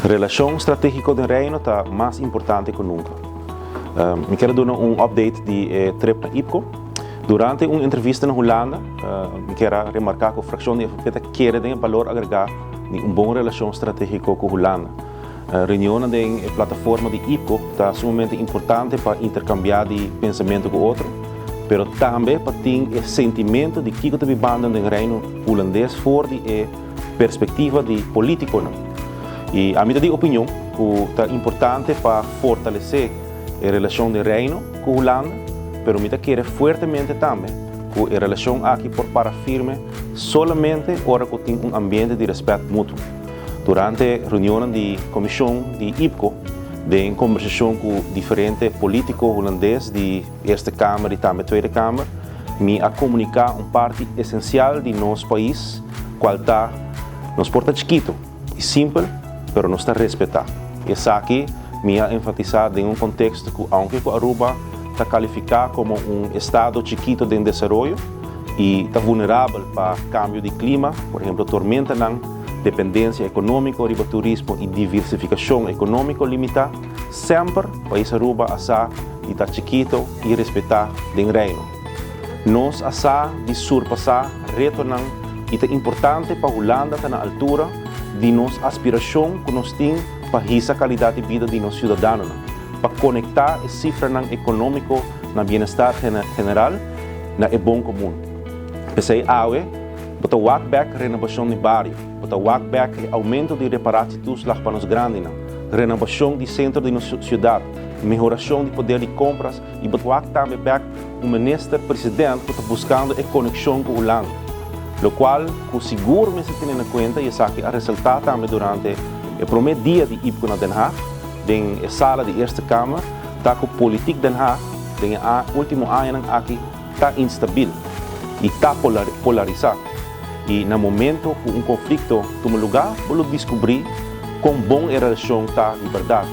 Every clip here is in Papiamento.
Relashon stratégiko den Reino ta mas importante ku nunka. Mi kier a duna un update di e trip na IPCO. Durante un entrevista na Hulanda, mi kier a remarká ku frakshon di FNP ta kere den e balor agregá di un bon relashon stratégiko ku Hulanda. Reunionnan den e plataforma di IPCO ta sumamente importante pa interkambiá di pensamentu ku otro, pero tambe pa tin e sentimentu di kiko ta bibando den Reino Hulandes for di e perspektiva di polítikonan. I ami ta di opinion ku ta importante pa fortalesé e relashon den Reino ku Hulanda, pero mi ta kere fuertemente tambe ku e relashon aki por para firme solamente ora ku tin un ambiente di rèspèt mutuo. Durante reunionnan di komishon di IPCO, den kombersashon ku diferente polítiko hulandes di Eerste Kamer i tambe Tweede Kamer, mi a komuniká un parti esensial di nos pais, kual ta, nos por ta chikitu i simpel, pero nos ta respetá. Esaki mi a enfatisá den un konteksto ku aunke ku Aruba ta kalifiká komo un estado chikitu den desaroyo i ta vulnerabel pa kambio di klima, por ehemplo tormentanan, dependensia ekonómiko riba turismo i diversifikashon ekonómiko limitá, semper pais Aruba a sa di ta chikito i respetá den Reino. Nos a sa di surpasá retonan i ta importante pa Hulanda ta na altura di nos aspirashon ku nos tin pa hisa kalidat di bida di nos siudadanonan, pa konektá e sifranan ekonómiko na bienestar general na e bon komun. P'esei awe bo ta wak bèk renobashon di bario, bo ta wak bèk e oumento di reparatietoeslag pa nos grandinan, renobashon di sentro di nos siudat, mehorashon di poder di kompras i bo ta wak tambe bèk un minister president ku ta buskando e konekshon ku Hulanda. Lokual ku sigur mester tene na kuenta i esaki a resaltá tambe durante e promé dia di IPCO na Den Haag den e sala di Eerste Kamer ta ku politik Den Haag den e último añanan aki ta instabil i ta polarisá i na momento ku un konflikto tuma lugá bo lo diskubrí kon bon e relashon ta di bèrdat.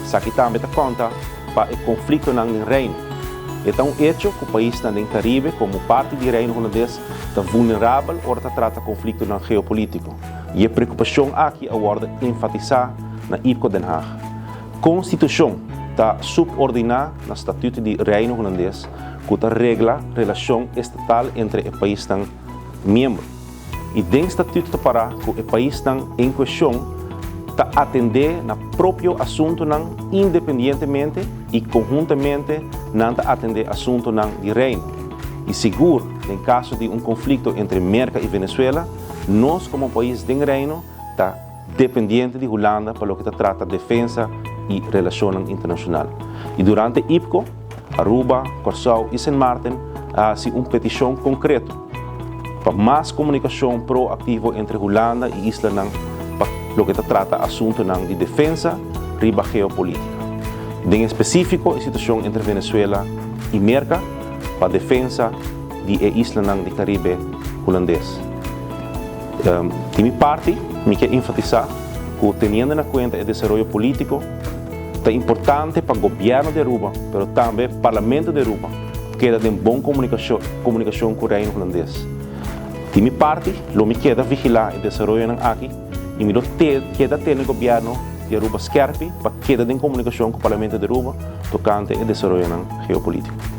Esaki tambe ta konta pa e konfliktonan den Reino. E ta un echo ku paisnan den Karibe komo parti di Reino Hulandes ta vulnerabel ora ta trata konfliktonan geopolítiko i e preokupashon aki a wòrdu enfatisá na IPCO Den Haag. Konstitushon ta subordiná na Statuto di Reino Hulandes ku ta regla relashon estatal entre e paisnan miembro. I den statuto ta pará ku e paisnan en kueshon ta atendé na propio asuntunan independientemente i konhuntamente nan ta atendé asuntunan di Reino. I sigur den kaso di un konflikto entre Merka i Venezuela, nos komo pais den Reino ta dependiente di Hulanda pa loke ta trata defensa i relashonnan internashonal. I durante IPCO, Aruba, Kòrsou i Sint Maarten a hasi un petishon konkreto pa mas komunikashon proaktivo entre Hulanda i islanan pa loke ta trata asuntunan di defensa riba geopolítika. Den espesífiko e situashon entre Venezuela i Merka pa defensa di e islanan di Karibe Hulandes. Di mi parti, mi ke enfatisá ku teniendo na kuenta e desaroyo polítiko, ta importante pa gobièrnu di Aruba, pero tambe Parlamento di Aruba keda den bon komunikashon ku Reino Hulandes. Di mi parti, lo mi keda vigilá e desaroyonan aki i mi lo keda tene gobièrnu di Aruba skèrpi pa keda den komunikashon ku Parlamento di Aruba tokante e desaroyonan geopolítiko.